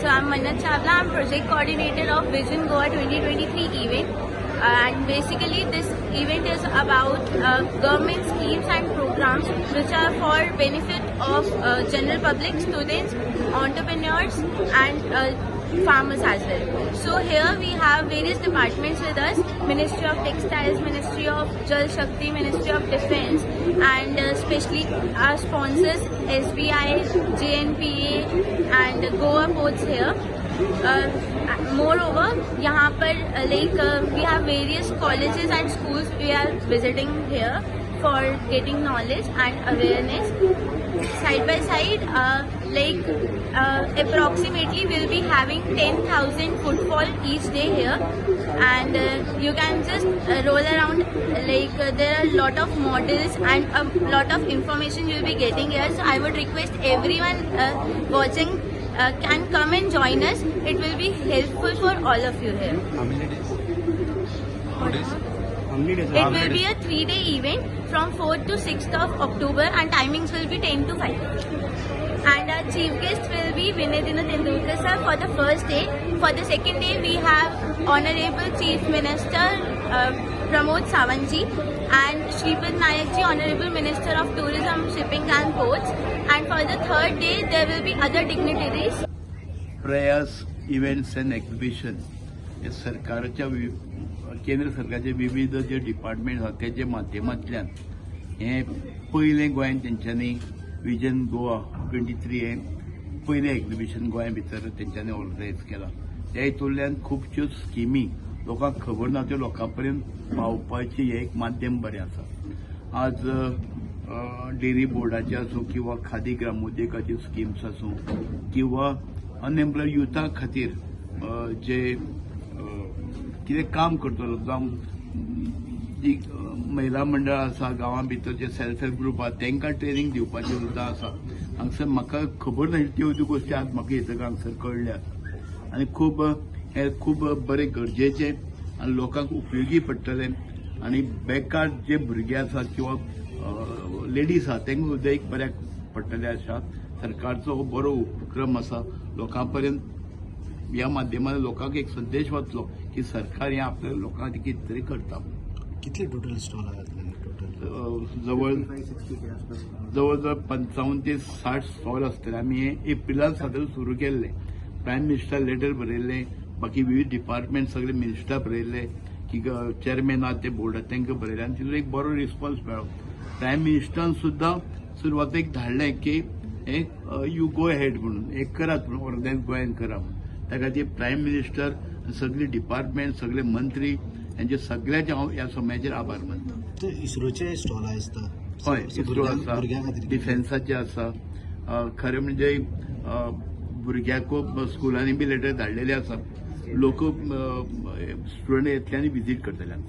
So I'm Mannat Chawla. I'm project coordinator of Vision Goa 2023 event. And basically, this event is about government schemes and programs which are for benefit of general public, students, entrepreneurs, and farmers as well. So here we have various departments with us: Ministry of Textiles, Ministry of Jal Shakti, Ministry of Defense, and especially our sponsors SBI, JNPA, and Goa Ports here. Moreover, यहाँ पर like we have various colleges and schools we are visiting here for getting knowledge and awareness. Side by side, like approximately we'll be having 10,000 footfall each day here, and you can just roll around. Like there are a lot of models and a lot of information you'll be getting here. So I would request everyone watching can come and join us. It will be helpful for all of you here. How many days? 2 days? How many days? It will be a 3-day event from 4th to 6th of October, and timings will be 10 to 5. And our chief guest will be Vinay Dino Tendulkar sir for the first day. For the second day, we have Honorable Chief Minister Pramod Sawant ji and Shripad Naik ji, Honorable Minister of Tourism, Shipping and Ports. And for the third day, there will be other dignitaries. प्रयास events and exhibition हे सरकाराच्या केंद्र सरकारचे विविध जे department आसा तेजे माध्यमांतल्यान हें पयलें गोंयांत तेंच्यांनी विजन गोवा 23 हें पयलें एक्झिबिशन गोंया भितर तेंच्यांनी ऑर्गनायज केलां. त्या हितूंतल्यान खुबश्यो स्किमी लोकांक खबर ना, त्यो लोकां पर्यंत पावपाचें हें एक माध्यम बरें आसा. आज डेअरी बोर्डाचे आसूं किंवा खादी ग्रामोद्योगाच्यो स्किम्स आसूं किंवा अनएम्प्लॉयड युथा खातीर जे कितें काम करतलो, जावं जी महिला मंडळ आसा, गांवां भितर जे सेल्फ हेल्प ग्रुप आहा, तांकां ट्रेनींग दिवपाचें सुद्दां आसा. हांगसर म्हाका खबर नाशिल्ली त्यो त्यो गोश्टी आज म्हाका येतकर हांगसर कळ्ळ्यात आनी खूब हे खूब बरें गरजेचें आनी लोकांक उपयोगी पडटलें आनी बेकार जे भुरगे आसात किंवा लेडीज आसा, तांकां सुद्दां एक बऱ्याक पडटलें. आसा सरकारचो हो बरो उपक्रम आसा. लोकां पर्यंत ह्या माध्यमांत लोकांक एक संदेश वतलो की सरकार हें आपल्या लोकां खातीर कितें तरी करता. कितले टोटल स्टॉल आहात टोटल? जवळ जवळ जवळ 55 ते 60 स्टॉल आसतले. आमी हे एप्रिलान सादारण सुरू केल्ले. प्रायम मिनिस्टर लेटर बरयल्ले, बाकी विविध डिपार्टमेंट सगळे मिनिस्टर बरयल्ले की चेअरमॅन आहा ते बोर्डा, तांकां बरयले आनी तितून एक बरो रिस्पॉन्स मेळ्ळो. प्रायम मिनिस्टरान सुद्दां सुरवातेक धाडलें की हे you go ahead म्हणून, हे करात म्हणून, ऑर्गनायज गोंयान करा म्हणून. त्या खातीर प्रायम मिनिस्टर, सगळे डिपार्टमेंट, सगळे मंत्री यांचे सगळ्याचे हांव ह्या समयाचेर आभार मानता. ते इस्रोचे स्टॉल आसता? हय, इस्रो आसा. भुरग्यां खातीर. डिफेन्साचे आसा. खरें म्हणजे भुरग्यांक स्कुलांनी बी लेटर धाडलेले आसा. लोक, स्टुडंट येतले आनी विजीट करतले.